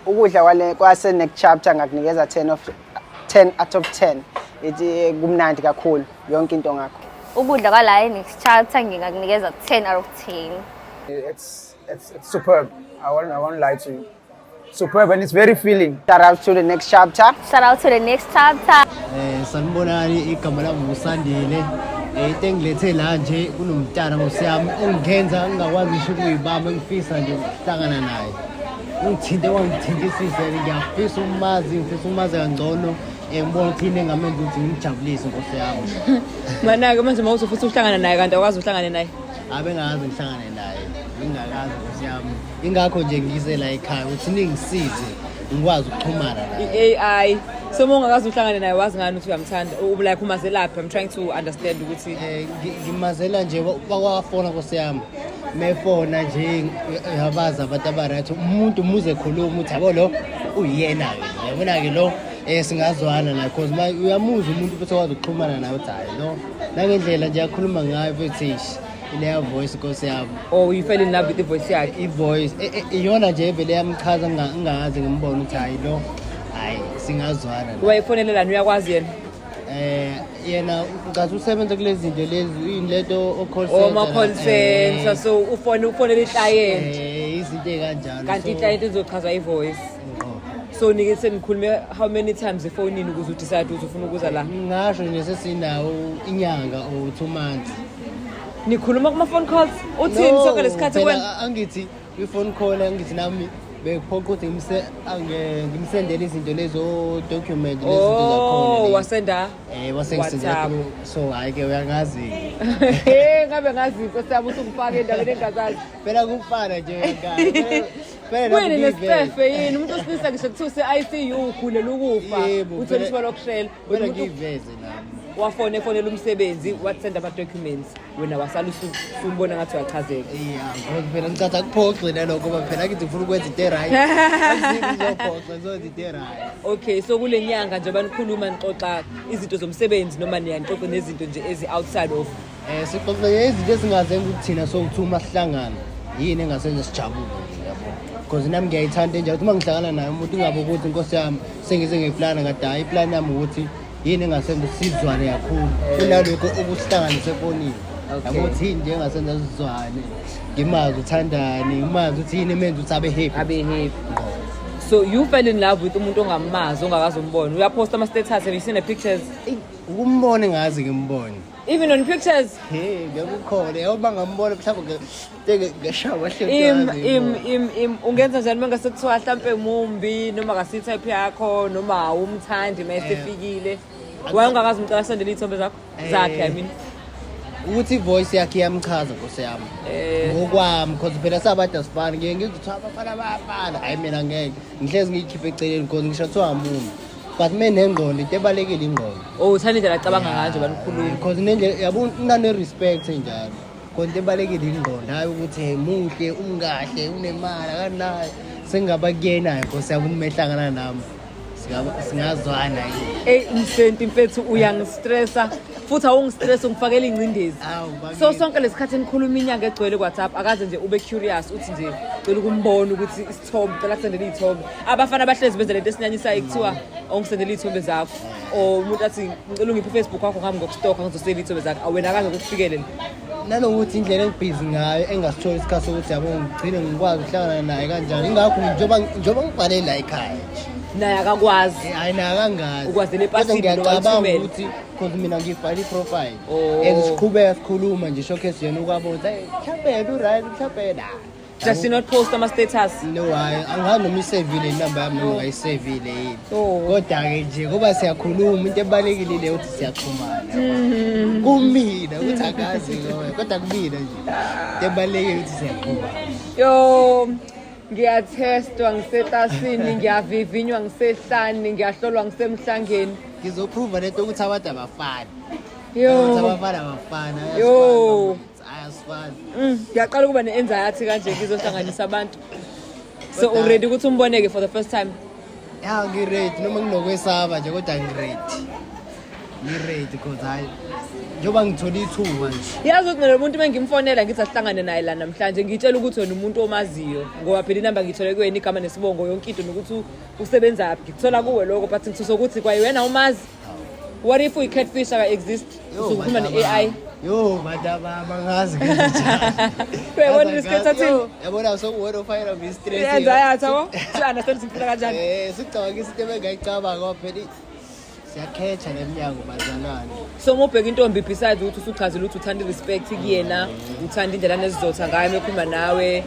Ukudla kwale kwase Next Chapter ngakunikeza 10 of 10 out of 10. Ithi kumnandi kakhulu yonke into ngakho. Ukudla kwala e-Next Chapter ngingakunikeza 10 out of 10. It's superb. I won't lie to you. Superb, and it's very filling. Shout out to the Next Chapter. Shout out to the Next Chapter. Sanibonani, igama lami uSandile. Into engilethe la nje, kunomntana ngosiyami ongenza ngingakwazi ngisho ukuyibamba, engifisa nje ukuhlangana naye. Ungithinte wangithintisisa, ngiyafisa umazi, ngifisa umazi kangcono. Ngibona ukuthi yini engamenza ukuthi ngimjabulise, nkosi yami. Mana-ke manje uma uzofuthi uhlangana naye, kanti awukwazi uhlangane naye? Abe ngakaze ngihlangane naye, ngingakazi, nkosi yami. Ingakho nje ngize la ekhaya ukuthi ningisize ngikwazi ukuxhumana naye. I-AI. So uma ungakaze uhlangane naye, wazi ngani ukuthi uyamthanda? Like, umazelaphi? I'm trying to understand ukuthi Ngimazela nje bakwafona, nkosi yami. Mefona nje uyabazi abantu aba-right, umuntu umuze ekhuluma ukuthi yabo lo uyena-ke, yabona-ke lo, singazwana naye, cause ma uyamuzwa umuntu futhi okwazi ukuxhumana naye uthi hhayi lo, nangendlela nje akhuluma ngayo futhi, eish, ileya voice, nkosi yami. Or you fell in love with i-voice yakhe? I-voice iyona nje evele yamchaza ngingakaze ngimbone ukuthi hhayi lo, hhayi singazwana naye. Wayefonelelani? Uyakwazi yena? Yena ngathi usebenza kulezi zinto lezi, yini lento, o-call center. Oma-call center. So ufone ufonela i-client. Izinto ey'kanjalo. Kanti i-client izochazwa i-voice. Ngqo. So nike senikhulume how many times efonini ukuze udecide ukuthi ufuna ukuza la? Ngingasho nje sesinawo inyanga or 2 months. Nikhuluma kuma-phone calls? Uthini No, sonke lesikhathi phela wena? Angithi kwi-phone call, angithi nami bekuphoqa ukuthi ngimsendele izinto lezo document lezinto zakhona Oh. lezi. Wasenda Wasengisendela. WhatsApp. So hhayi ke, uyangazi. He, ngabe ngazi, inkosi yami, usungifake endaweni engazazi. Phela kufana nje ngane. Phela nami Kuyini ngiyivele. nesicefe yini? Umuntu osilisa ngisho kuthiwa use-ICU, ukhulela ukufa, Yebo, uthole ithuba lokushela. phela Umuntu ngiyiveze nami. wafona efonela umsebenzi, wasenda ama-documents, wena wasala usumbona ngathi uyachazeka. Iya, ngoba phela ngicatha kuphoxe nalokho, ngoba phela ngithi ngifuna ukwenza into e-right. Ngizophoxa, ngizokwenza into e-right. Okay, so kule nyanga njengoba nikhuluma, nixoxa izinto zomsebenzi noma niyanixoxe nezinto nje ezi-outside of? Sixoxe izinto ezingazenza ukuthi thina sokuthi uma sihlangana yini engasenza sijabule nje, yabo. Because nami ngiyayithanda enjalo ukuthi uma ngihlangana naye umuntu ingabe ukuthi inkosi yami sengize ngeplana kade, hhayi, iplani yami ukuthi yini engasenza sizwane kakhulu kunalokho okusihlanganise efonini. Yabo, ukuthi yini nje engasenza sizwane, ngimazi uthandani, ngimazi ukuthi yini emenza ukuthi abe happy. Abe happy. So you fell in love with umuntu ongamazi, ongakaze umbone. Uyaphosta ama-status? Have you seen the pictures? Eyi, ukumbona engazi ngimbone. Even on pictures? He, ngeke yabo, bangambona mhlawumbe ngeshawa. Im im im im ungenza njani uma ngase kuthiwa hlampe mumbi noma kasi-type yakho noma awumthandi uma esefikile? Waye ungakazi umcela asendele iy'thombe zakho, zakhe, I mean? Ukuthi i-voice yakhe iyamchaza, nkosi yami. Ngokwami, because phela sabantu asifani. Ngiye ngizwe kuthiwa abafana bayafana, hhayi mina ngeke, ngihlezi ngiyikhiphe eceleni, because ngisho kuthiwa mumbi, but me nengqondo, into ebalekile ingqondo. Oh, uthanda indlela acabanga ngayo njengoba nikhuluma. Because nendlela yabo unane-respect enjalo, khona into ebalekile ingqondo, hhayi ukuthi hey, muhle, umkahle, unemali, akanayo. Sengingaba kuyena-ke, nkosi yami, uma ehlangana nami singazwana yini. Eyi msenti mfethu, uyangistressa futhi awungistress, ungifakela ingcindezi. Awu, bakini. So sonke lesikhathi nikhuluma inyanga egcwele ku-WhatsApp, akaze nje ube curious uthi nje cela ukumbona ukuthi isithombe, cela kusendele iy'thombe? Abafana bahlezi benza lento esinyanyisayo, kuthiwa ongisendele iy'thombe zakho, or umuntu athi ngicela ungiphe uFacebook wakho, ngihambe ngokustoka, ngizosave iy'thombe zakho. Awena akaze kukufikele? Nanokuthi indlela engibhizi ngayo engasitholi isikhathi sokuthi yabo ngigcine ngikwazi ukuhlangana naye kanjani, ingakho njengoba ngibhale la ekhaya nje. Naye akakwazi? Hayi, naye akangazi. Ukwazela epasini Kodwa noma ngiyacabanga uthumele? ukuthi cause mina ngibhale i-profile Oh. and siqhubeka sikhuluma nje, showcase yena ukwabona ukuthi hey, mhlawumbe yena u-right, mhlawumbe yena. Does she not post ama-status? No, hayi, angazi noma isevile inamba yami noma ngayisevile yini. Oh. Kodwa-ke nje ngoba siyakhuluma, into ebalulekile le ukuthi siyaxhumana. Kumina ukuthi akazi ngoba, kodwa kumina nje into ebalulekile ukuthi siyaxhumana. Yo, ngiyathestwa ngiseklasini, ngiyavivinywa ngisehlane, ngiyahlolwa ngisemhlangeni. Ngizoprova lento ukuthi abantu abafani. Yo. Ukuthi abafana abafani. Yo. Ayasifani. Ngiyaqala ukuba ne-anxiety kanje, ngizohlanganisa abantu. So uready ukuthi umboneke for the first time? Ya, ngi-ready noma nginokwesaba nje, kodwa ngi-ready. Ngi-ready, cause hhayi, njengoba ngithole ithuba nje. Yazi ukuthi nalo muntu, uma ngimfonela ngithi asihlangane naye la namhlanje, ngitshela ukuthi wena umuntu omaziyo, ngoba phela inamba ngiyithole kuwena, igama nesibongo, yonke into, nokuthi usebenzaphi ngikuthola kuwe lokho, but ngithusa ukuthi kwayena umazi. What if uyi-catfish, aka-exist? Yo, Usukhuluma ne-AI. Yo, bantabami, angazi ngenzenjani. Uyabona isikhathi athini? Yabona, sokuwena ofayela ngi-stress. Iyenza yathi yabo, si-understand ukuthi ngifuna kanjani. Sicabangisa into ebengayicabanga, ngoba phela siyakhetha neminyango, bazalwane. So uma ubheka intombi, besides ukuthi usuchazile ukuthi uthanda i-respect kuyena, uthanda indlela anezizotha ngayo uma ekhuluma nawe,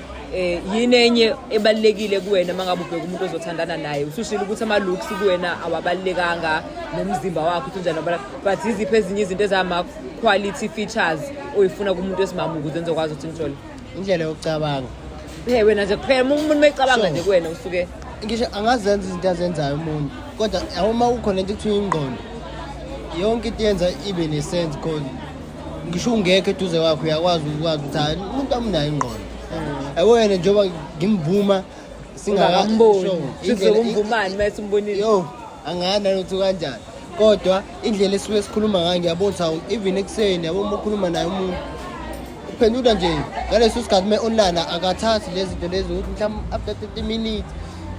yini enye ebalulekile kuwena uma ngabe ubheka umuntu ozothandana naye? Usushilo ukuthi ama-looks kuwena awabalulekanga, nomzimba wakho ukuthi unjani but yiziphi ezinye izinto ezama-quality features oyifuna kumuntu wesimame ukuze nizokwazi ukuthi nithole? Indlela yokucabanga. Hey, wena nje kuphela, uma umuntu uma ecabanga Sure. nje kuwena usuke Ngisho angazenza izinto azenzayo umuntu, kodwa yabo, uma kukhona into ekuthiwa ingqondo, yonke into yenza ibe ne-sense, cause ngisho ungekho eduze kwakho uyakwazi ukwazi ukuthi hayi, umuntu amunayo ingqondo, yabo. Yena njengoba ngimvuma ungakamboni. Sure. Sizokumvumani uma esumbonile? Yo, angani nalokuthi kanjani, kodwa indlela esuke sikhuluma ngayo, ngiyabona ukuthi hawu, even ekuseni, yabo, uma ukhuluma naye umuntu uphendula nje ngaleso sikhathi. Me-online akathathi lezi zinto lezi ukuthi mhlawumbe after 30 minutes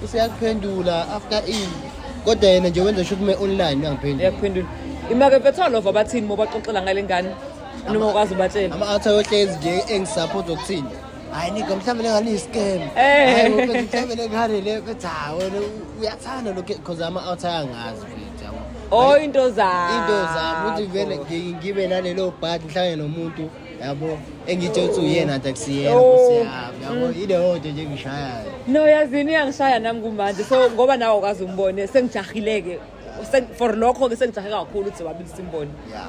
useyakuphendula, after ini, kodwa yena nje wenza sho ukuthi me-online uyangiphendula. Uyakuphendula. Imake betholova bathini uma baxoxela ngale ngane, noma ukwazi ubatshela? Ama-outie ayohlezi nje engisupport okuthini, "Hayi nigga, mhlawumbe le ngane iyi-scam." Eh. "Hayi mhlawumbe le ngane le," bethi, "Hayi wena uyathanda lokhu," because ama-outie ayangazi mfethu, yabo. Oh, into zakho. Into zami ukuthi vele ngibe nalelo bhadi, ngihlangane nomuntu, yabo, engitshe ukuthi uyena, athi akusiyena. Oh. Nkosi yami, yabo, ileyo nto nje engishayayo. No, yazini, iyangishaya nami kumanje, so ngoba nawe ukwazi umbone, sengijahile-ke. For lokho-ke sengijahe kakhulu ukuthi sobabili simbone. Ya.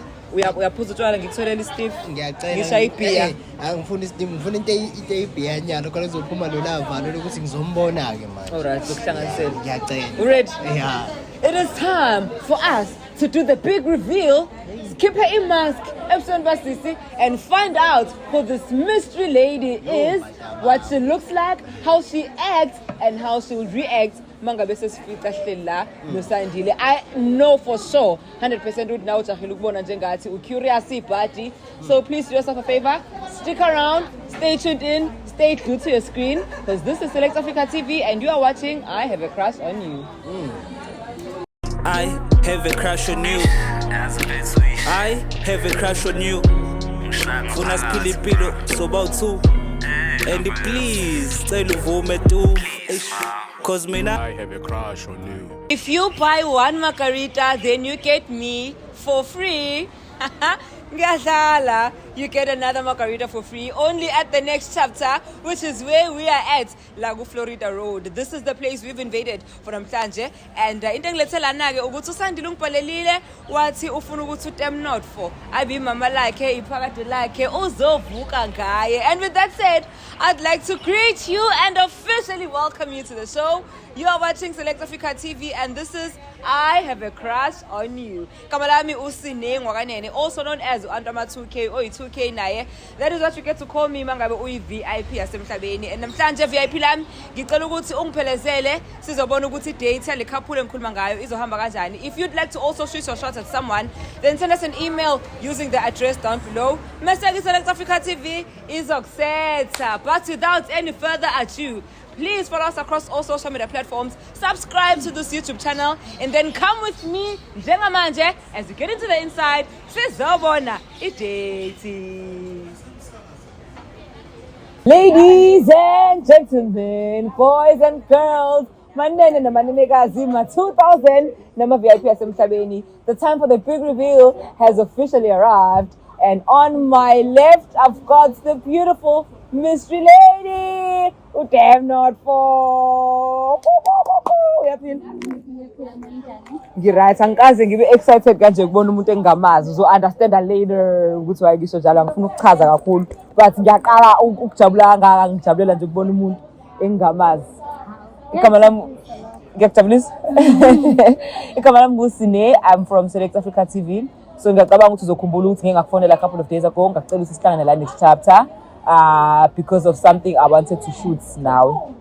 Uyaphuza utshwala, ngikutholela i-stiff. Ngiyacela. Ngishaya ibhiya. Angifuni i-stiff, ngifuna into eyibhiyanyana khona kuzophuma lona valo lokuthi ngizombona-ke manje. Alright, sokuhlanganisela. Ngiyacela. You ready? Ya. It is time for us to do the big reveal. Keep her in mask, ebusweni basisi, and find out who this mystery lady is, what she looks like, how she acts, and how she will react mangabe sesifica hleli la noSandile. I know for sure 100% ukuthi nawe ujahile ukubona njengathi, u-curious ibhadi. So please do yourself a favor, stick around, stay tuned in, stay glued to your screen, because this is Select Africa TV and you are watching I Have a Crush on You. I have a crush on you. I have a crush on you. Funa siphile impilo soba two. And please cela uvume tu. Eish, cause mina I have a crush on you. If you buy one margarita, then you get me for free. Ngiyadlala. You get another margarita for free only at the Next Chapter, which is where we are at, la ku Florida Road. This is the place we've invaded for namhlanje. And into engilethe lana-ke ukuthi uSandile ungibhalelile wathi ufuna ukuthi uTemnotfo abe imama lakhe, iphakade lakhe, uzovuka ngaye. And with that said, I'd like to greet you and officially welcome you to the show. You are watching Select Africa TV and this is I Have a Crush on You. Gama lami uSine Ngwakanene, also known as Antama 2K or 2K naye. That is what you get to call me mangabe uyi VIP yasemhlabeni. And namhlanje, VIP lami, ngicela ukuthi ungiphelezele sizobona ukuthi date le couple engikhuluma ngayo izohamba kanjani. If you'd like to also shoot your shot at someone, then send us an email using the address down below. Mese Select Africa TV izokusetha. But without any further ado, please follow us across all social media platforms, subscribe to this YouTube channel, and then come with me njengamanje as we get into the inside. Sizobona idate. Ladies and gentlemen, boys and girls, manene namanenekazi, ma 2000 nama VIP asemhlabeni. The time for the big reveal has officially arrived. And on my left, I've got the beautiful mystery lady, damn not for. Uyaphila? Ngi-right, angikaze ngibe excited kanje ukubona umuntu engingamazi. Uzo-understanda later ukuthi why ngisho njalo, angifuna ukuchaza kakhulu. But ngiyaqala ukujabula kangaka, ngijabulela nje ukubona umuntu engingamazi. Igama lami, ngiyakujabulisa. Igama lami nguSine, I'm from Select Africa TV. So ngiyacabanga ukuthi uzokhumbula ukuthi ngike ngakufonela a couple of days ago, ngakucela ukuthi sihlangane la Next Chapter because of something I wanted to shoot now.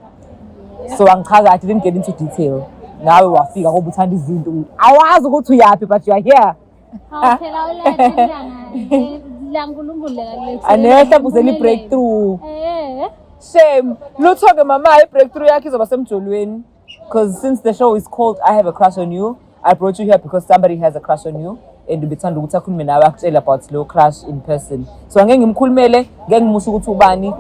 So angichaza, I didn't get into detail. Nawe wafika ngoba uthanda izinto. Awazi ukuthi uyaphi, but you are here. Hawu phela ulethe ilanga la Nkulunkulu lekakulethe. Ane mhlawumbe uzele i-breakthrough. Eh. Shame. Lutho-ke mama, i-breakthrough yakhe izoba semjolweni. Because since the show is called I Have a Crush on You, I brought you here because somebody has a crush on you. And ubethanda ukuthi akhulume nawe akutshele about lo crush in person. So angeke ngimkhulumele, ngeke ngimusho ukuthi ubani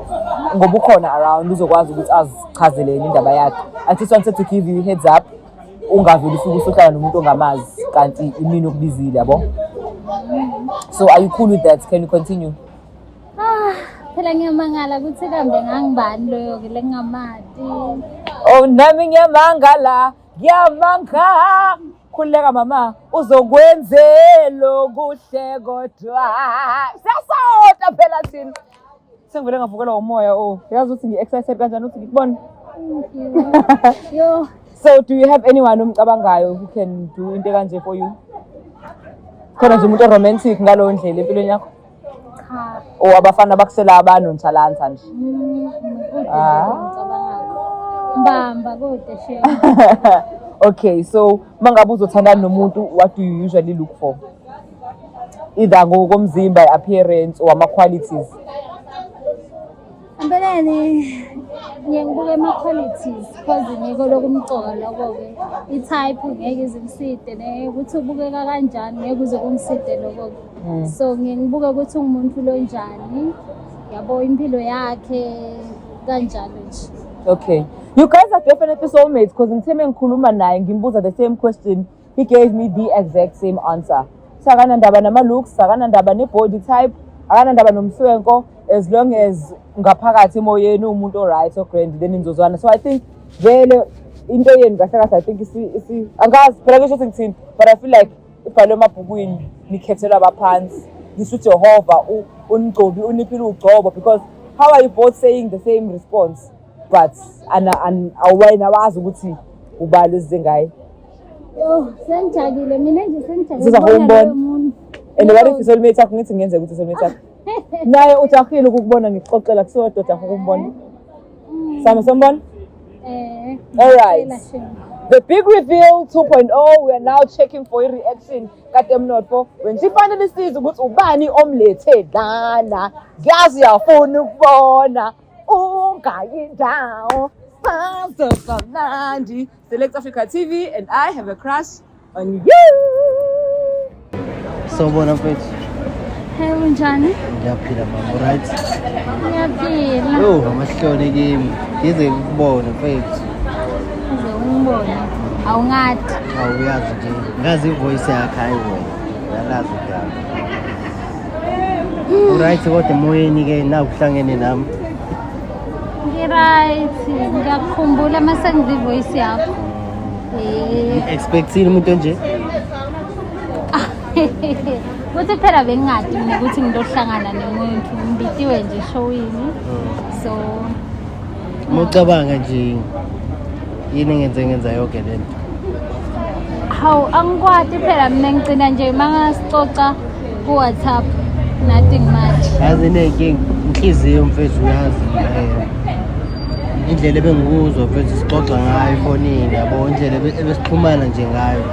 ngoba ukhona around uzokwazi ukuthi azichazele yena indaba yakhe. I just wanted to give you heads up ungaveli ufike usuhlala nomuntu ongamazi kanti imini okubizile yabo. So are you cool with that? Can you continue? Ah, phela ngiyamangala ukuthi kambe ngangibani loyo ke lengingamati. Oh nami ngiyamangala, ngiyamanga. Khululeka mama, uzokwenzela okuhle kodwa. Siyasota phela thina. Sengivele ngavukelwa umoya oh. Yazi ukuthi ngi-excited kanjani ukuthi ngikubone. Thank you. Yo, So do you have anyone omcabangayo who can do into kanje for you? Khona nje umuntu romantic ngalowo ndlela empilweni yakho? cha. Or abafana bakusela abanonchalansa nje? Kude Ah. ngicabangako. Mbamba kude shame. Okay, so mangabe uzothandana nomuntu, what do you usually look for? Either ngokomzimba, appearance or ama-qualities. Empeleni ngiye ngibuke ama-qualities cause ngiko lokumcoka lokho-ke. I-type ngeke ize ingiside ne ukuthi ubukeka kanjani ngeke uze kungiside lokho-ke. So ngiye ngibuke ukuthi ungumuntu lonjani, yabo impilo yakhe kanjalo nje. Okay. You guys are definitely soulmates because ngithe mengikhuluma naye ngimbuza the same question, he gave me the exact same answer. So akanandaba nama-looks, akanandaba ne-body type, akanandaba nomswenko, as long as ngaphakathi emoyeni umuntu o-right o-grand then nizozwana. So I think vele into yenu kahle kahle I think isi angazi phela kusho ukuthi ngithini, but I feel like ibhalwe emabhukwini nikhethelwa abaphansi. Ngisho uJehova unigcobi uniphile ugcobo because how are you both saying the same response? But ana awena wazi ukuthi ubani osize ngaye. Yo, sengijakile mina nje sengijakile. Siza ukubona kumbona. loyo muntu. And what if isoulmate yakho ngithi ngenzeka ukuthi isoulmate yakho naye ujahile ukukubona ngikuxoxela kusiwedwa ujahe ukumbona. Sami sombona? Eh. All right. ngicela shame. The big reveal 2.0, we are now checking for a reaction kaTemnotfo when she finally sees ukuthi ubani omlethe lana. Ngiyazi uyafuna ukubona ungayi ndawo. Sazo kamnandi. Select Africa TV and I have a crush on you. Sawubona mfethu. Hey, unjani? Ngiyaphila mama, right? Ngiyaphila. Yo, amahloni kimi. Ngize ngikubone mfethu. Uze ungibone. Awungadi. Awuyazi nje. Ngazi ivoice yakhe hayi wena. Uyalazi igama. Alright kodwa emoyeni ke naku kuhlangene nami. Ngi-right. Ngiyakukhumbula mase ngiva ivoice yakho. Eh. Expectile umuntu onje? Kuthi phela bengingadi mina ukuthi ngilohlangana nemuntu. Ngibitiwe nje showini. So Uma ucabanga nje yini engenze ngenza yonke lento? Hawu angikwati phela mina ngigcina nje mangasicoca ku WhatsApp nothing much. Yazi inenkinga inhliziyo mfethu uyazi indlela ebengikuzwa mfethu sixoxa ngayo efonini yabo indlela ebesixhumana nje ngayo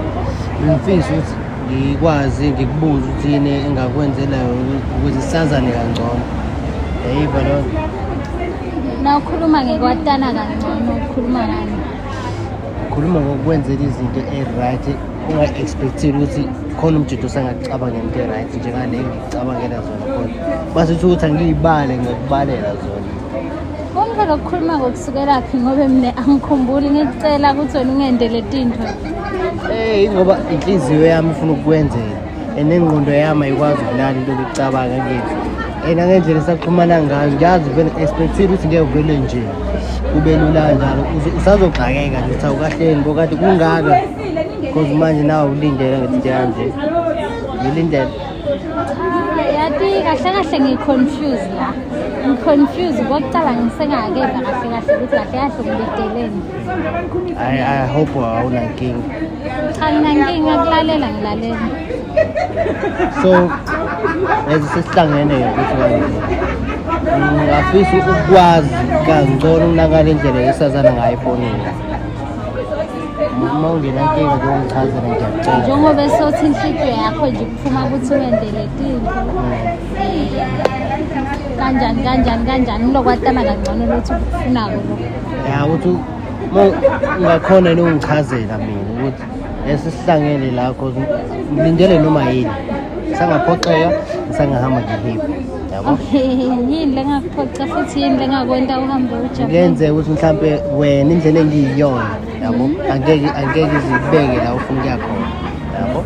ngifisa ukuthi ngikwazi ngikubuze ukuthi yini engakwenzela yona ukuze sazane kangcono yayiva loo nto. Na ukhuluma ngekwatana kangcono ukhuluma ngani? Khuluma ngokwenzela izinto e-right unga-expectile ukuthi khona umjito osangakucabangela into e-right njengale engikucabangela zona khona base uthi ukuthi angiyibale ngikubalela zona. Konke lokukhuluma ngokusukela phi ngoba mina angikhumbuli ngikucela ukuthi wena ungendele tinto. Hey, ngoba inhliziyo yami ifuna ukukwenzela and nengqondo yami ayikwazi ukulala into ebicabanga ngithi and ngendlela esaxhumana ngayo ngiyazi vele expectile ukuthi ngeke uvele nje kube lula kanjalo usazoxakeka nje uthi awukahleni bokade kungaka because manje nawe ulindele ngithi nje kanje ngilindele. Yathi kahle kahle ngi-confused la. Ngi-confused kokucala ngisengakeva kahle kahle ukuthi kahle kahle ngibideleni. I hope awunankinga. Cha nginankinga kulalela ngilalela. So as sesihlangene ukuthi kanje ngingafisa ukwazi kangcono kunangale ndlela esazana ngayo efonini. Uma ungenankinga nje ungichazele, ngiyacela. Njengoba esothi inhliziyo yakho nje kuphuma ukuthi wendele tinto kanjani kanjani kanjani, ngilokwatana kangcono lothi ukufunako lokho. Ya, ukuthi uma ungakhona yini ungichazela mina ukuthi esisihlangene la, cause ngilindele noma yini, sangaphoxeka ngisangahamba ngihipe, yabo. Okay, yini lengakuphoxa futhi yini lengakwenta uhambe ujabule? Kuyenzeka ukuthi mhlampe wena indlela engiyiyona, yabo, angeke izibeke la ufuna ukuya khona, yabo,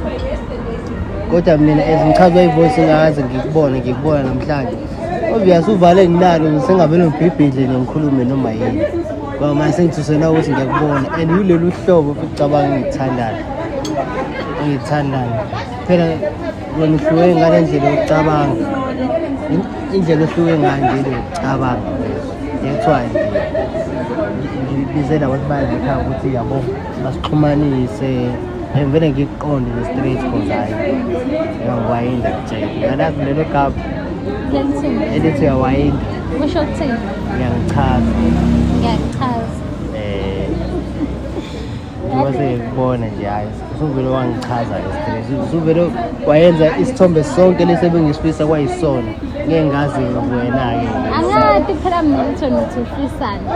kodwa mina as ngichazwa ivoice ngaze ngikubone namhlanje, obvious uvale nginalo, sengavele ngibhibhidle nje ngikhulume noma yini, ngoba manje sengithusela ukuthi ngiyakubona and yilolu hlobo futhi cabanga ngithandayo ngithandayo. Phela wena uhluke ngale ndlela yokucabanga, indlela ohluke ngayo nje le yokucabanga yethiwa nje ngibizela abantu bayo ekhaya ukuthi, yabo, basixhumanise, ngivele ngikuqonde nje straight, cause hhayi, uyangiwayinda, kutshela ngalazi lelo gama. Lelithini? Elithi uyawayinda. Kusho ukuthini? Uyangichaza. Ngiyakuchaza. Njengoba sengikubona nje, hhayi, usuvele wangichaza-ke straight, usuvele wayenza isithombe sonke lesi ebengisifisa kwayisona, ngeke ngazi wena-ke. Angati phela mina ukuthi wena uthi ufisani,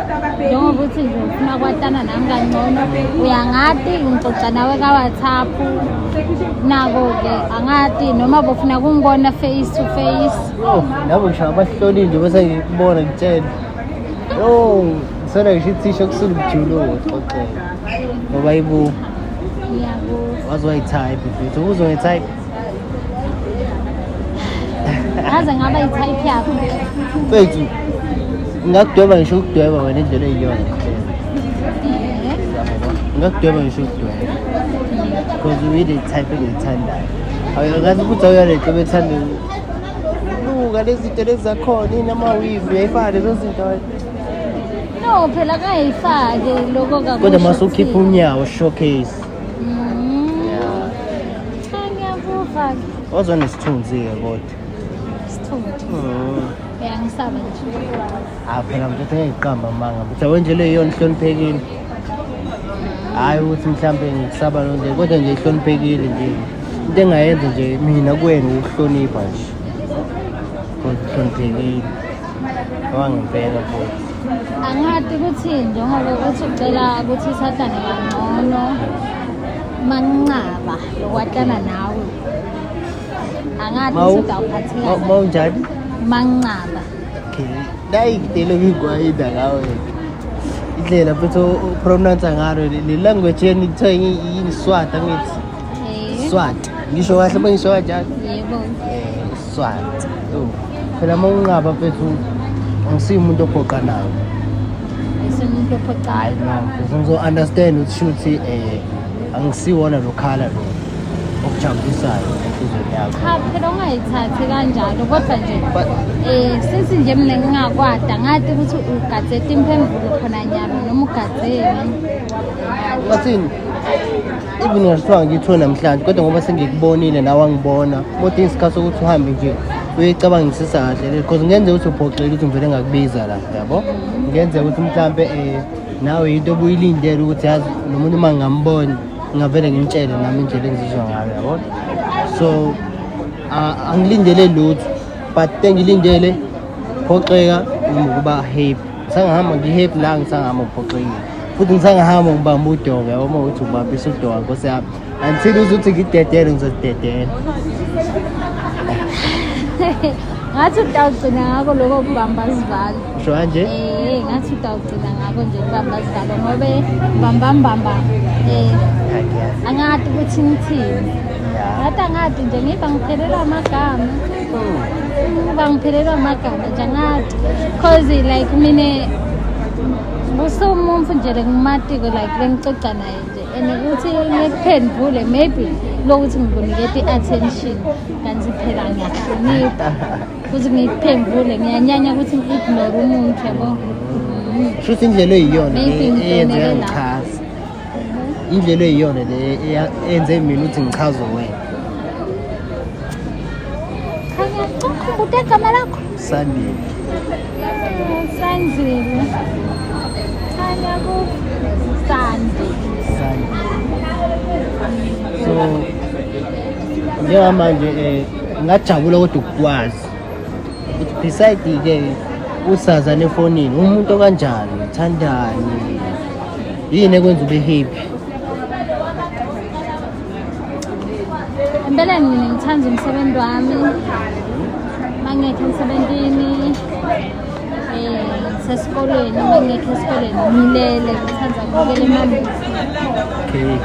njengoba uthi nje ufuna kwatana nami kangcono, uyangati ngixoxa nawe ka-WhatsApp, nako-ke angati noma bofuna kungibona face to face. Oh, labo ngisho abahlolile nje bese ngikubona, ngitshela. Yo, ngisona ngisho ithisha kusula umjuluko xoxela. Ngoba ibu Ngiyakuzwa. Waze wayi-type mfethu, uzwe nge-type. Ngaze ngaba i-type yakho? Mfethu, ngingakudweba ngisho ukudweba wena indlela eyiyona, ngitshela. Ngingakudweba ngisho ukudweba. Because uyile type engiyithandayo. Awuyazi ukuthi awuyale hlobo ethanda luka lezi zinto lezi zakhona, yini, ama-weave, uyayifaka lezo zinto. No, phela kayifake lokho kakusho. Kodwa mase ukhipha ukuthini. unyawo showcase. Yeah. Cha, ngiyakuva-ke. Wazwa nesithunzi-ke kodwa. Sithunzi? Uyangisaba nje. Ah, phela mfethu, ngeke ngiqamba amanga mfethu, yabo, indlela eyiyona ihloniphekile, hhayi ukuthi mhlampe ngikusaba lo nje, kodwa nje ihloniphekile nje. Into engayenza nje mina kuwena ukuhlonipha nje, because uhloniphekile owangempela futhi. Angati ukuthi njengoba uthi ucela ukuthi satane kangcono, mangincaba lokwatana nawe, angati ukuthi utawuphatheka. Mawunjani? Mangincaba. Okay, nayi ngidele ngigwayinda ngawe, indlela futhi upronounce ngalo le language yeni kuthiwa yini, Swati angithi? Eh. Swati, ngisho kahle uma ngisho kanjalo? Yebo. Swati. Oh, phela uma unqaba mfethu, angisiyo umuntu ophoqanayo. Ayisimuntu ophoqayo? Hayi, no, mfethu, ngizo-understand ukuthi shuthi angisiwona lo khala lo okujabulisayo enhliziyweni yakho. Cha, phela ungayithathi kanjalo, kodwa nje sithi nje mina ngingakwada ngathi ukuthi ugadze impemvulo khona nyalo noma ugadzeni. Bathini, even ngathiwa ngithiwe namhlanje, kodwa ngoba sengikubonile nawe angibona, kodwa isikhathi sokuthi uhambe nje uyicabangisisa kahle le, because kungenzeka ukuthi uphoxile ukuthi ngivele ngakubiza la, yabo, kungenzeka ukuthi mhlampe nawe into obuyilindele ukuthi yazi lo muntu uma ngingambona ngingavele ngimtshele nami indlela engizizwa ngayo, yabo. So angilindele lutho, but engilindele phoxeka noma ukuba happy. Ngisangahamba ngi-happy la, ngisangahamba ngiphoxekile futhi, ngisangahamba ngibamba udonga, yabo, uma uthi ubambisa udonga, nkosi yami, until uze uthi ngidedele, ngizodedela. Ngathi utawugcina ngako lokho kubamba sivalo. Usho kanje? Ngathi utawugcina ngako nje kubamba sivalo, ngobe bamba mbamba angathi ukuthi ngithini. Ngathi angathi nje ngiba ngiphelelwa amagama, ngiba ngiphelelwa amagama nje, angathi cause like mine kusumuntu nje lengimatiko, like lengicoca naye nje, and ukuthi ngikuphendvule maybe lokuthi ngikuniketa i-attention, kanti phela ngiyakuhlonipha ukuthi ngikuphendvule, ngiyanyanya ukuthi ngi-ignore umuntu, yabo. Shuthi indlela eyiyona Maybe le eyenze ngitonele yangichaza, indlela eyiyona le eyenze mina ukuthi ngichaze wena. Cha, ngiyacukhumbula igama lakho. Sandile. Sanzile. Cha, ngiyakuva. Sandi. Sandile. Njengamanje ngingajabula kodwa ukukwazi ukuthi beside-ke usazane efonini umuntu okanjani, uthandani, yini ekwenza ube happy? Empeleni mina ngithanda umsebenzi wami. Mangekho emsebenzini ngisesikolweni, mangekho esikolweni ngilele, ngithanda ukubukela ema-movie. Okay.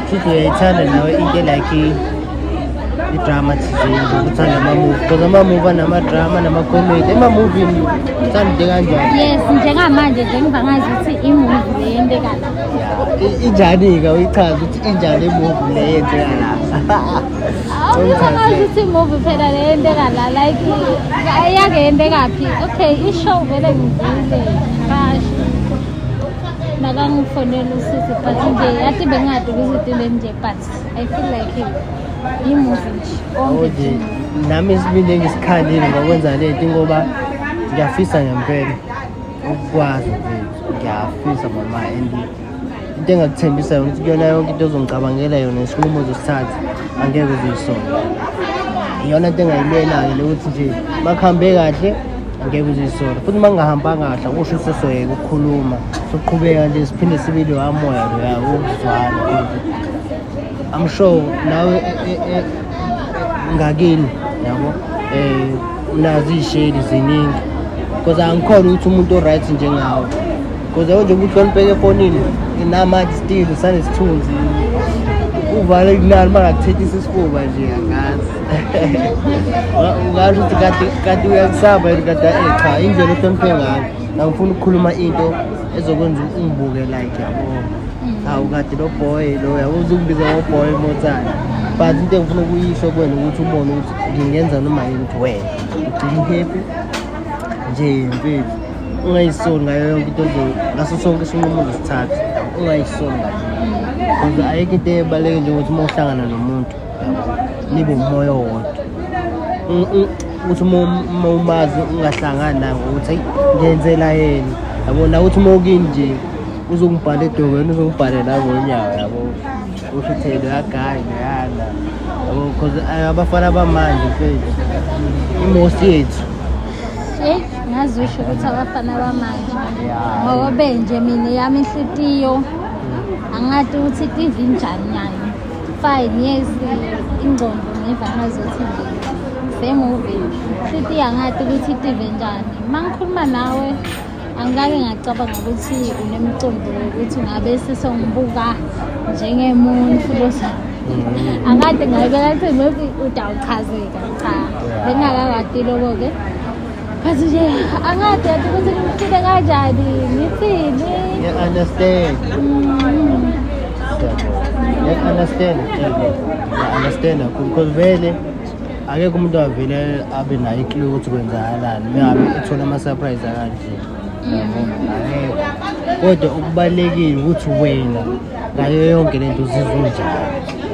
Futhi uyayithanda nawe into like i-drama thizeni, uthanda ama-movie because ama-movie anama-drama nama-comedy. Ema-movini uthanda into kanjani? Yes, njengamanje nje ngiba ngazi ukuthi i-movie le yenteka la. Injani-ke uyichaze ukuthi injani i-movie le yenzeka la? Awubiza ngazi ukuthi i-movie phela le yenteka la, like yake yenteka phi? Okay, i-show vele ngivile crush nakangifonela usisi, but nje yathi bengingadi ukuthi into nje, but I feel like i-movie nje Yabo konke nje nje. Nami isibindi engisikhandile ngokwenza lento ngoba ngiyafisa ngempela ukukwazi mfethu, ngiyafisa mama, and into engakuthembisa yona ukuthi kuyona yonke into ozongicabangela yona, isinqumo ozosithatha angeke uzuyisona. Iyona into engayilwela-ke le, ukuthi nje makuhambe kahle angeke uzuyisona, futhi uma kungahambanga kahle akusho ukuthi sesoyeka ukukhuluma, soqhubeka nje siphinde sibe loya moya loya wokuzwana. I'm sure nawe ngakini yabo unazo iy'sheli ziningi because angikhona ukuthi umuntu o-right njengawe, because yabo nje ukuthi uhlonipheke efonini namanje still usanesithunzi uvale kunani uma ngakuthethisa isifuba nje, angazi ungasho ukuthi kade kade uyakusaba yini kade. Cha, indlela ohloniphe ngayo, angifuni ukukhuluma into ezokwenza ungibuke like yabo, hawu kade lo boy lo yabo uzokubiza ngo-boy motsana, but into engifuna ukuyisho kuwena ukuthi ubone ukuthi ngingenza noma yini ukuthi wena ugcine u-happy nje mfethu, ungayisoli ngayo yonke into ngaso sonke isinqumo ozosithatha, ungayisoli ngayo because ayikho into ebaluleke njengokuthi uma uhlangana nomuntu yabo nibe umoya owodwa. Ukuthi uma umazi ungahlangani naye ngokuthi hayi ngenzela yena yabo, nakuthi uma ukini nje uzongibhala edokweni, uzongibhala nangonyawo yabo, usho ukuthi loyagayi loyana yabo, because abafana bamanje mfethu imosi yethu. Eyi, ngazi usho ukuthi abafana bamanje ngoba benje mina yami inhlitiyo angathi ukuthi itive injani nyani. Fine, yes, ingcondo ngiva ngazuthi nje semovie, inhlitiyo angathi ukuthi itive njani. Uma ngikhuluma nawe angikake ngacabanga ukuthi unemcondo wokuthi ungabe sesongibuka njengemuntu losa angade ngayibeka ukuthi maybe utawuchazeka. Cha, bengingakakati loko-ke, but nje angade yathi ukuthi ngifile kanjani, ngithini. Ngiya-understand. Ngiya-understand, ngiya-understand kakhulu because vele akekho umuntu avele abe nayo i-clue ukuthi kwenzakalani mengabe ethola ama-surprise akanje yabo, akekho. Kodwa okubalulekile ukuthi wena ngayo yonke lento uzizwa unjani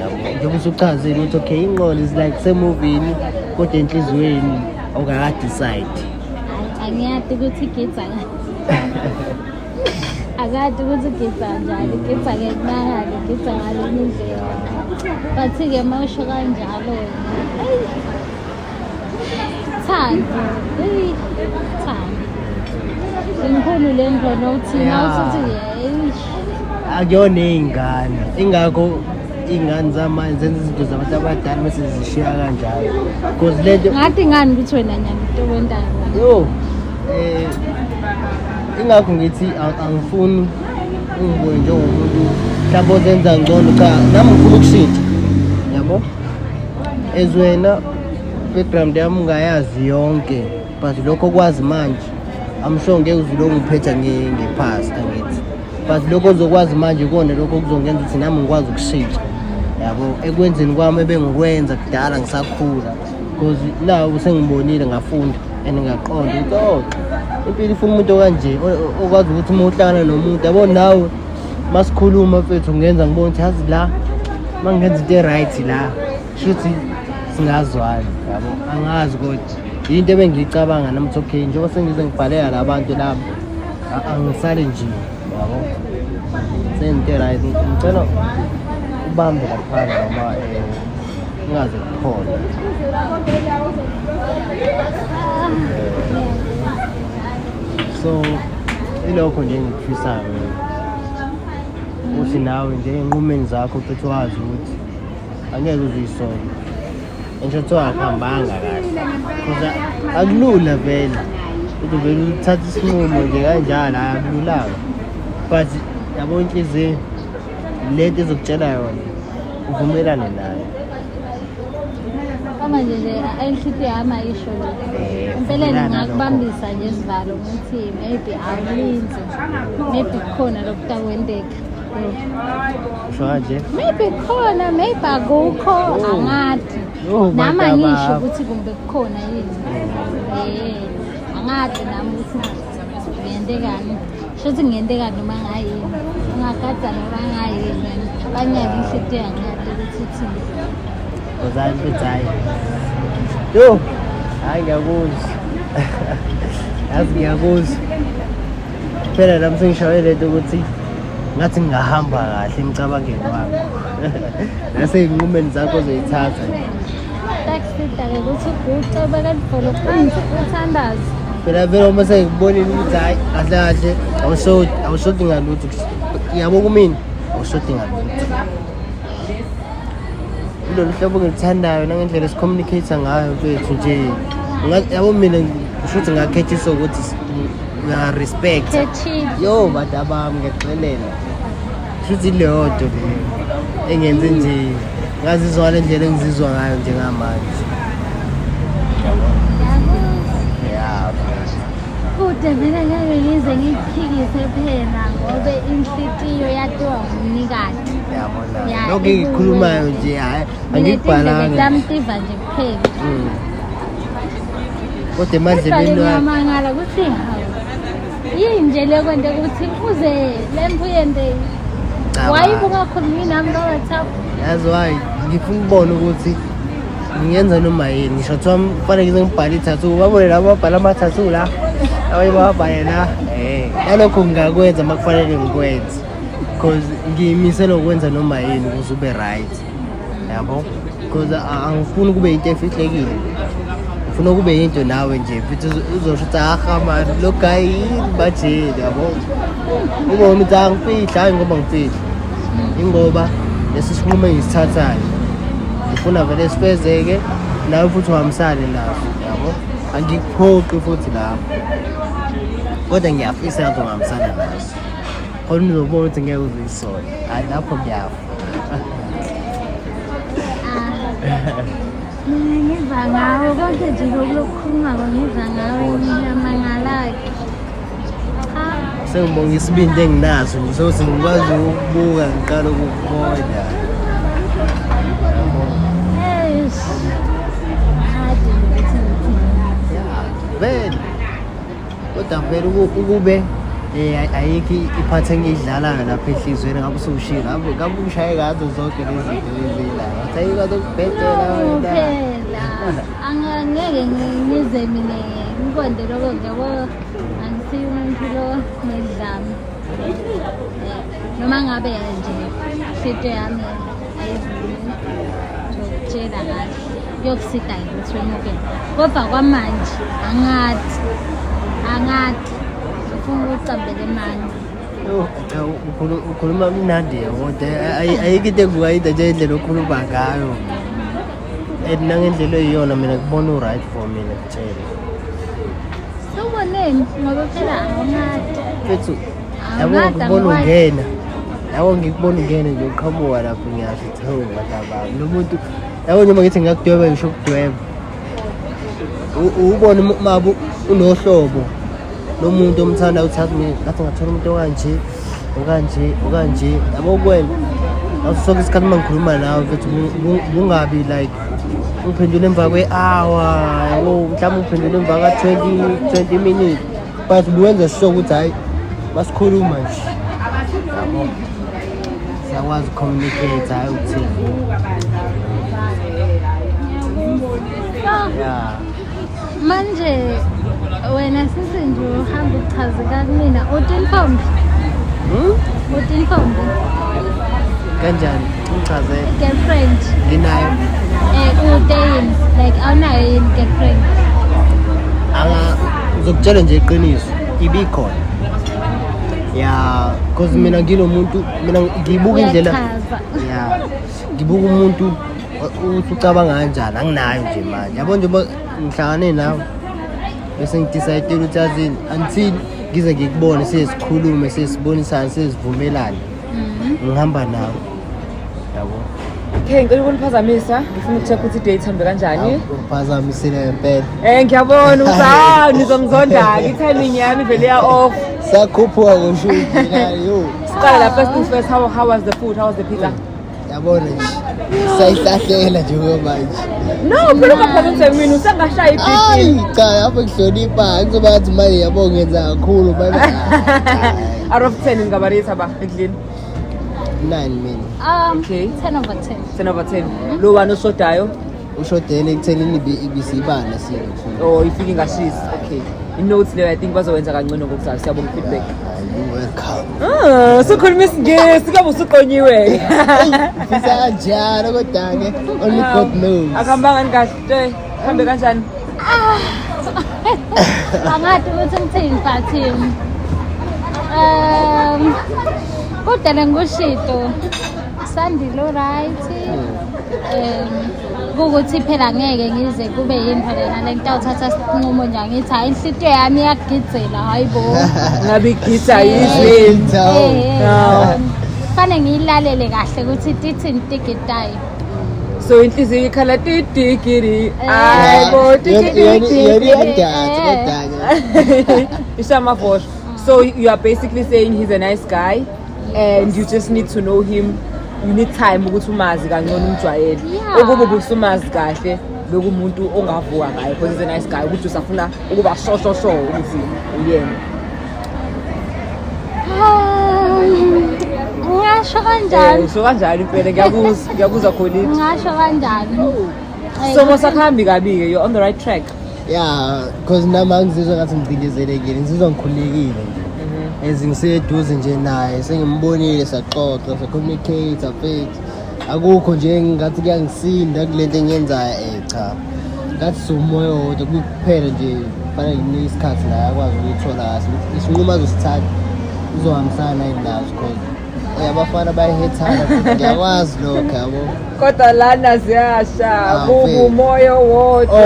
yabo, njengoba usuchazile ukuthi okay ingqondo is like semovini kodwa enhliziyweni awukaka-decide. Angiyati ukuthi igidza, akade ukuthi igidza njani, igidza ngekunakake, igidza ngalenye indlela, but-ke uma usho kanjalo, eyi thando, eyi thando inkulu le ndlela uthina usuthi yeyi. Akuyona iy'ngane, ingakho iy'ngane zamanje zenza izinto zabantu abadala bese zishiya kanjalo because le nto Ngathi ngani ukuthi wena nyani into okwendayo. Yo, ingakho ngithi angifuni ungibone njengomuntu mhlawumbe ozenza ngcono. Cha, nami ngifuna ukushintsha yabo, as wena background yami ungayazi yonke, but lokho okwazi manje I'm sure ngeke uzulokhu ngiphetha nge-past angithi, but lokho ozokwazi manje ikona lokho okuzongenza ukuthi nami ngikwazi ukushintsha yabo ekwenzeni kwami ebengikwenza kudala ngisakhula, because nawu sengibonile, ngafunda and ngaqonda ukuthi oh impilo ifuna umuntu okanje okwazi ukuthi uma uhlangana nomuntu yabo nawe masikhuluma mfethu ungenza ngibone ukuthi yazi la uma ngingenza into e-right la shuthi singazwana yabo. Angazi kodwa yinto ebengiyicabanga nami ukuthi okay njengoba sengize ngibhalela la bantu laba angisale nje yabo sento e-right. Ngicela ubambe laphana noma Kungaze kuphole. So ilokho nje engikufisayo mina. Ukuthi nawe nje ey'nqumeni zakho futhi wazi ukuthi angeke uze uyisole. Ngisho kuthiwa akuhambanga kahle. Because akulula vele ukuthi uvele uthathe isinqumo nje kanjalo, hhayi akululanga. But yabo inhliziyo lento ezokutshela yona uvumelane nayo. Manje nje inhliziyo yami ayisho nje. Empeleni Vumelana ngingakubambisa nje isivalo ngithi maybe awulinzi. Maybe kukhona lokutakwenteka. Usho kanje? Maybe kukhona, maybe akukho, angadi. Oh, Nami bantu angisho ukuthi kumbe kukhona yini. Angadi nami ukuthi ngentekani. Shuthi ngentekani noma ngayini. Ungagada noma ngayini. Abanye inhliziyo angadi ukuthi ithini. Because hayi mfethu hayi. Yo, hayi ngiyakuzwa. Yazi ngiyakuzwa. Phela nami sengishaye lento ukuthi ngathi ngingahamba kahle emcabangeni wami. Nasey'nqumeni zakho ozoyithatha nje. Takusida-ke ukuthi uguqe ubeke lidvolo phansi uthandaze. Phela vele uma sengikubonile ukuthi hhayi kahle kahle awusodi awusodi ngalutho. Yabo kumina awusodi ngalutho. Kulolu hlobo engiluthandayo nangendlela esi-communicate ngayo mfethu nje. Yabo mina kusho ukuthi ngakhethiswa ukuthi uya-respect. Khethile. Yo bantu abami ngiyakuxelela. Kusho ukuthi ileyo nto leyo engenze nje ngazizwa ngale ndlela engizizwa ngayo njengamanje. Ya. Kude vele ngeke ngize ngikuphikise phela ngoba inhliziyo yatiwa ngumnikazi. Yabona. Ya, Lokho engikukhulumayo nje hhayi angikubhalanga. Tami tiva nje kuphela. Kodwa Kodwa-ke emadlebeni wami ngiyamangala ukuthi hawu yini nje le kwente ukuthi uze le mbuye nje Cabanga. why ungakhulumi nami ka-WhatsApp? Yazi why ngifuna ukubona ukuthi ngingenza noma yini. Ngisho kuthiwa kufanele ngize ngibhale i-tattoo, babone laba ababhala ama-tattoo la, abanye bawabhale la. Nalokho ngingakwenza uma kufanele ngikwenze because ngiyimisele ukwenza noma yini ukuze ube right, yabo. Because angifuni kube into efihlekile, ngifuna kube into nawe nje futhi uzosho ukuthi aha mani lo guy yini bajeni, yabo. Ubone ukuthi angifihli, hhayi ngoba ngifihla, ingoba lesi sinqumo engisithathayo ngifuna vele sifezeke nawe futhi uhambisane naso, yabo. Angikuphoqi futhi lapho, kodwa ngiyafisa ukuthi ungahambisana naso khona uzobona ukuthi ngeke uzuyisole. Hhayi lapho ngiyafa. Mina ngiva ngawe konke nje lokhu lokukhulumako, ngiva ngawe ngiyamangala-ke. Cha. Sengibonga isibindi enginaso nje sokuthi ngikwazi ukubuka ngiqala ukukubona. Eish. Ngathi ukuthi ngithini. Vele kodwa vele ukube ayikho iphathi engiyidlalayo lapha enhliziyweni ngabe usuwushilo, ngabe ushaye ngazo zonke lezi zinto lezi la wathi ayikwazi ukubhedela No, wena. phela angeke ngize mina ngikonde lokho yabo, angisiyo umuntu lo nedlame. Noma ngabe nje inhliziyo yami ayivumi, ngizokutshela kahle kuyokusida ukuthi wemukele, kodwa kwamanje angathi angathi ngifuna ukucambela emanga. Yo, cha, ukhuluma mnandi kodwa ayikho into engingayida nje indlela okhuluma ngayo and nangendlela eyiyona mina kubona u-right for mina kutshela. Sewuboneni ngoba phela awungadi. Mfethu yabo Angada ngikubona ngikwazi. ungena, yabo ngikubona ungena nje uqhamuka lapho ngiyasho ukuthi hawu bantabami lo muntu, yabo noma ngithi ngingakudweba ngisho ukudweba. Ubone mabu unohlobo lomuntu omthanda uthi yazi mina ngathi ngathola umuntu okanje okanje okanje, yabo kuwena ngaso sonke isikhathi uma ngikhuluma nawe mfethu kungabi like ungiphendule emva kwe-hour, yabo mhlawumbe ungiphendule emva ka-20 20 minutes, but ubuwenza sure ukuthi hhayi masikhuluma nje, yabo siyakwazi uku-communicate, hhayi ukuthini. So, ya manje wena sisi nje uhamba uchazeka kumina uthi intombi. Hmm? Uthi intombi. Kanjani? Ungichazele. Girlfriend. Nginayo. Ude yini? Like awunayo yini girlfriend? Anga ngizokutshela nje iqiniso, ibikhona. Ya, cause mina nginomuntu, mina ngibuka indlela. Uyachaza. Ya. Ngibuka umuntu ukuthi ucabanga kanjani, anginayo nje manje. Yabo njengoba ngihlangane nawe bese ngidecide ukuthi yazini until ngize ngikubone sesikhulume sesibonisane sesivumelane. Ngihamba nawe. Yabo. Okay, ngicela ukuniphazamisa, ngifuna ukucheck ukuthi i-date ihambe kanjani. Uphazamisile ngempela. Ngiyabona ukuthi ah nizongizonda-ke, i-timing yami vele ya off. Sakhuphuka ngoshuthi la yo. Siqala la, first things first, how was the food? How was the pizza? Yabona nje. Sayihlahlela nje manje. No, phela ungaphazamisa mina usangashaya i-BP. Ayi cha, lapho ngihlonipha ngizoba ngathi manje yabo ngenza kakhulu manje. Out of 10 ngingabarisa ba ekudleni? 9 mina. Okay. 10 over 10. 10 over 10. Lo one oshodayo? Ushodele ekuthenini ibisibana sile. Oh, ifike ingashisi. Okay. I-notes leyo I think bazowenza kangcono ngokuzayo. Siyabonga feedback. You welcome. Ah, sukhuluma isiNgisi kuyabe usuqonyiwe. Ngifisa kanjalo kodwa ke only God knows. Akuhambanga kahle. Hambe kanjani? Angathi ukuthi ngithini but kodwa lengushito Sandile right. Kukuthi phela ngeke ngize kube yini phela nale nto awuthatha isinqumo nje ngithi hayi inhlitiyo yami iyakugidela hayibo. Ngabe igida yizweni. Fanele ngiyilalele kahle ukuthi tithini tigidayo. So inhliziyo ikhala tidigiri. Hayibo tidigiri. Ishamavosho. So you are basically saying he's a nice guy and you just need to know him. You need time ukuthi umazi kangcono umjwayele. Ukuba ubusumazi kahle bekumuntu ongavuka ngaye because he's a nice guy ukuthi usafuna ukuba sho sho sho ukuthi uyena. Ngasho kanjani? Usho kanjani impela ngiyakuzwa, ngiyakuzwa khona. Ngasho kanjani? So mosakuhambi kabi ke, you're on the right track. Yeah, because nami angizizwa ngathi ngicindezelekile, ngizizwa ngikhululekile nje. As ngiseduze nje naye, sengimbonile saxoxa, sa-communicate, mfethu. Akukho nje ngathi kuyangisinda kulento engiyenzayo, cha. Ngathi siwumoya owodwa kuphela nje kufanele nginike isikhathi naye akwazi ukuyithola kahle. Isinqumo azosithatha uzohambisana yini naso because abafana bayahethana futhi ngiyakwazi lokho yabo. Kodwa lana ziyasha, kuwumoya owodwa,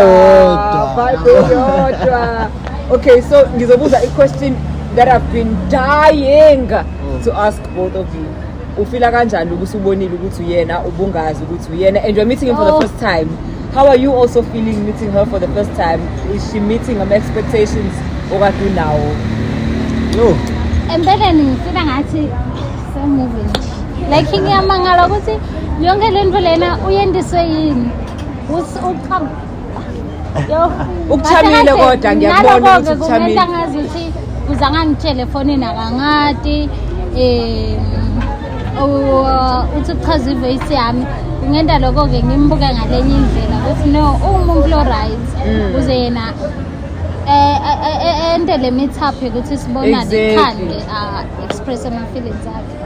vibe yodwa. Okay, so ngizobuza i-question that I've been dying to ask both of you. Ufila kanjani ukuthi ubonile ukuthi uyena, ubungazi ukuthi uyena, and you're meeting him for the first time. How are you also feeling meeting her for the first time? Is she meeting ama expectations okade unawo? Empeleni ngifila ngathi semuvi nje. Like ngiyamangala ukuthi yonke le nto lena uyendiswe yini? Yo. Ukuchamile kodwa ngiyakubona ukuthi ukuchamile. Naloko-ke ngazi ukuthi uze angangitshele efonini akangati uthi kuchaza ivoice yami. Kungenta lokho-ke ngimbuke ngalenye indlela ukuthi no ungumuntu lo right uze yena ente le meet up ukuthi sibonane khande express ama feelings akhe.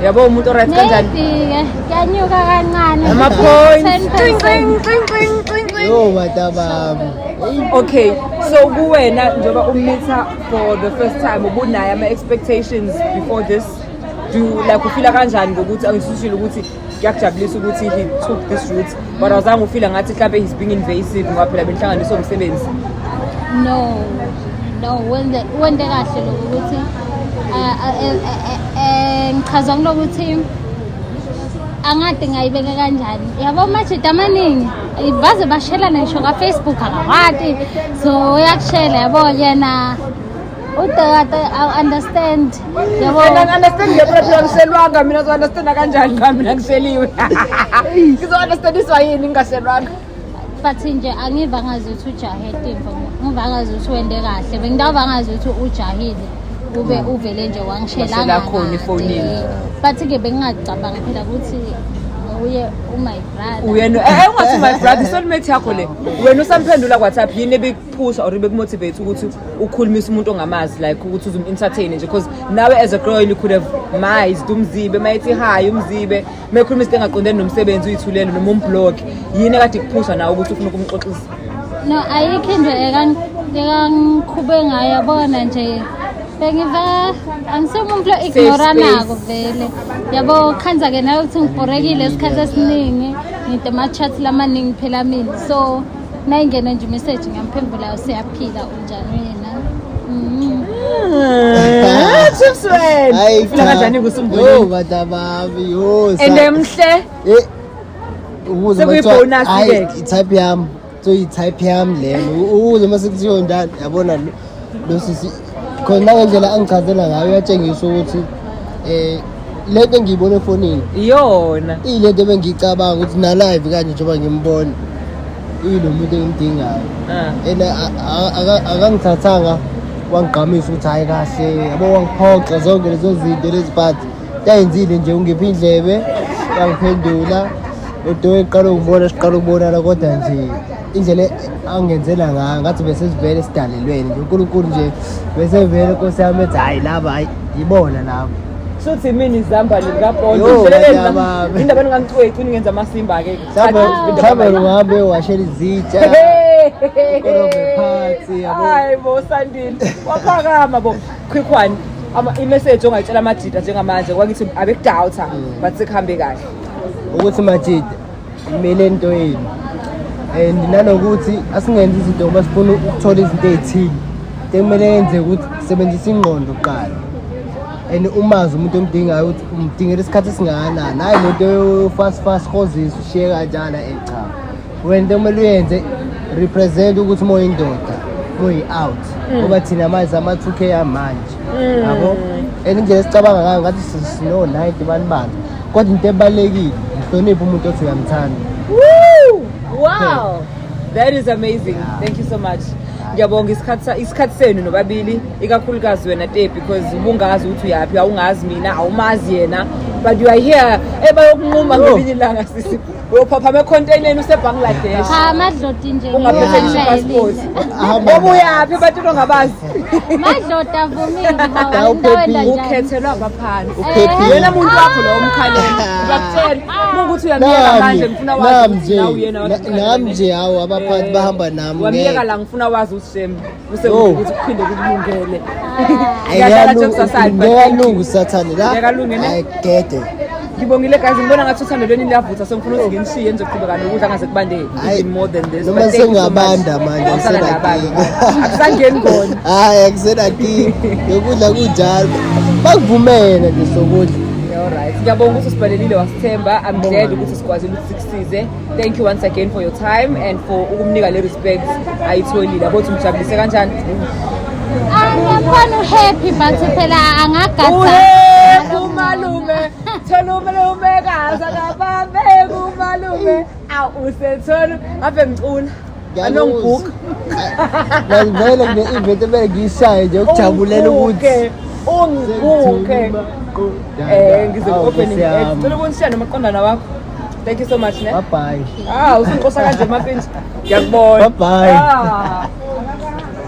Yabo umuntu oright kanjani? Maybe kuyanyuka kancane. Ama points. Cling cling cling cling cling cling. Yo madabami. Okay, so kuwena njengoba ummeeta for the first time ubunayo ama expectations before this? Do like ufila kanjani ngokuthi angisushile ukuthi kuyakujabulisa ukuthi he took this route but awuzange ufila ngathi mhlambe he's being invasive ngoba phela benhlanganiso umsebenzi? No. No, wenze kahle lokho ukuthi ngichaza kulokuthi angade ngayibeka kanjani. Yabo amajita amaningi baze bashelana ngisho ka Facebook akakwati. So uyakushela yabo yena udokotela I understand. Yabo mina understand ngiyabona phela ngishelwanga mina so understand kanjani ngoba mina ngisheliwe. Ngizo understandiswa yini ngingashelwanga? But nje angiva ngazi ukuthi ujahe timfo, ngiva ngazi ukuthi wende kahle, bengidava ngazi ukuthi ujahile kube uvele nje wangishelanga khona efonini. But ke bengingacabanga phela ukuthi Uye u-my brother. Uyena ungathi my brother, soulmate yakho le. Wena usamphendula ku-WhatsApp, yini ebikuphusha or ebekumotivate ukuthi ukhulumise umuntu ongamazi, like ukuthi uzum-entertain nje? Because nawe as a girl you could have mized umzibe, mayethi hi umzibe, mekhuluma izinto engaqondene nomsebenzi uyithulele noma umblock. Yini ekade ikuphusha nawe ukuthi ufuna ukumxoxisa? No, ayikho into ekangikhube ngayo, yabona nje. Bengiva angisumuntu lo ignoranako vele. Yabo khanza ke nawe ukuthi ngibhorekile isikhathi esiningi, ngide ama-chat lamaningi phela mina. So nayingena nje message ngiyamphendula, siyaphila, unjani wena? Mm. Chips wena. Hayi, Ufila cha. kanjani Yo, kusumbulile? badabami, yo. And emhle. Eh, ukuze Sekuyi-bonus hayi, ke. i-type yami, so i-type yami lena. Ukuze mase kuthiwa ndani, yabona lo sisi khona nangendlela angichazela ngayo uyatshengisa ukuthi lento engiyibona efonini Iyona. iyilento ebengiyicabanga ukuthi na live kanje njengoba ngimbona iyilo muntu engimdingayo. And akangithathanga wangigqamisa ukuthi hhayi kahle, yabo, wangiphoxa zonke lezo zinto lezi, but yayenzile nje ungipha indlebe yangiphendula udo eqala ukubona siqala ukubonana, kodwa nje indlela angenzela ngayo ngathi bese sivele sidalelwene nje uNkulunkulu nje bese vele Nkosi yami ethi hhayi laba, hhayi yibona laba. Shuthi mina izambane likaBhondo. Yo, Ngihlelele badabami. indaba engangicweci ningenza amasimba ke. Mhlawumbe ungahambe washela izitsha, ukorobhe phansi, yabo. Hayi bo Sandile, waphakama bo. Quick one. Ama i-message ongayitshela amajita njengamanje kwakithi abekudoubter but sekuhambe kahle. Ukuthi majida kumele into yenu and nanokuthi asingenzi izinto ngoba sifuna ukuthola izinto ey'thile. Into ekumele yenze ukuthi sebenzisa ingqondo kuqala and umazi umuntu omdingayo ukuthi umdingela isikhathi esingakanani, hhayi lento fast fast hozisa ushiye kanjana. Cha, wena into ekumele uyenze, represent ukuthi uma uyindoda, uma uyi-out, ngoba thina manje ama-2K amanje, yabo, and indlela esicabanga ngayo ngathi sino-90 bani bani, kodwa into ebalulekile ngihloniphe umuntu othi uyamthanda. Woo! Wow! That is amazing. Thank you so much. Ngiyabonga isikhathi isikhathi senu nobabili, ikakhulukazi wena Te, because ubungazi ukuthi uyaphi, awungazi mina, awumazi yena, but you are here. Ebayokunquma Yo. ngelinye ilanga sisi. Uyophaphama econtaineni useBangladesh. Cha, amadloti nje. Ungaphethe ngisho ngiyawajwayelile. passport. Ahamba. Ngoba uyaphi ebantwini ongabazi? Madloti avumile hawu, Awuphephile. into wenda njani? Ukhethelwa abaphansi. Uphephile. Wena muntu wakho lo omkhalele. Ngiyakutshela, uma ukuthi uyamyeka manje ngifuna wazi nami ukuthi nje nawe uyena nami nje, hawu, abaphathi bahamba nami. Wamyeka ngeke. la, ngifuna wazi ukuthi shem Yo. usekuthi kuphinde kukulungele. Hayi, Ngiyadlala jokes aside, but ngeke thank you. alunge usathane la. Ngeke alunge, ne? Hayi, gede. Ngibongile guys, ngibona ngathi uthando lweni liyavutha, so ngifuna ukuthi nginishiye nizoqhubeka nokudla ngaze kubande Hayi, even more than this. noma But thank you so much. sengabanda manje, Awusala nabantu. akusenakinga. Akusangeni kona. Hayi, akusenakinga yokudla, kunjalo bakuvumela nje sokudla. Alright. Ngiyabonga ukuthi usibhalelile wasithemba. I'm glad ukuthi sikwazile ukuthi sikusize. Thank you once again for your time and for ukumnika le respect ayitholile. Yabo ukuthi umjabulise kanjani? Ah, ngiyabona u-happy, but phela angagatha. Uhe kumalume, thola umalumekazi akabambe kumalume. Awu usethola ave ngicula. Anongibhuka. Ngivele kune-event ebele ngiyishaye nje ukujabulela ukuthi Ungibuke. Ngize ku-opening act. Cela ukunishiya nomaqondana wakho. Thank you so much, ne? Bye bye. Ah, usunqosa kanje mapintshi. Ngiyakubona. Bye bye. Ah.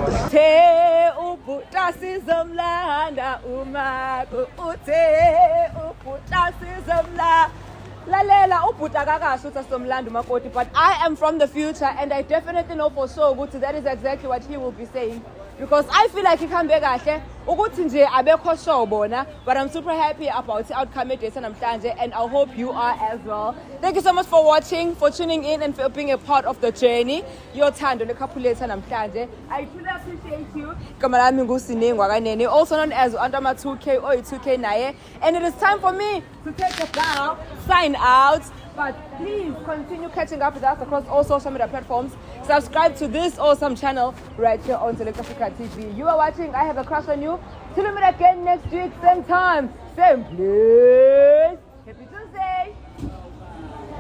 Uthe ubhuta sizomlanda umako, uthe ubhuta sizomla. Lalela, ubhuta akakasho ukuthi asizomlanda umakoti, but I am from the future and I definitely know for sure ukuthi that is exactly what he will be saying. Because I feel like ihambe kahle ukuthi nje abekho sure bona, but I'm super happy about the outcome yedate namhlanje and I hope you are as well. Thank you so much for watching, for tuning in and for being a part of the journey. Yothando le-couple lethu namhlanje. I truly appreciate you. Igama lami nguSinengwa Kanene, also known as Antama 2K or 2K naye. And it is time for me to take a bow, sign out. But please continue catching up with us across all social media platforms. Subscribe to this awesome channel right here on Select Africa TV. You are watching I Have a Crush on You. Till we meet again next week, same time, same place. Happy Tuesday.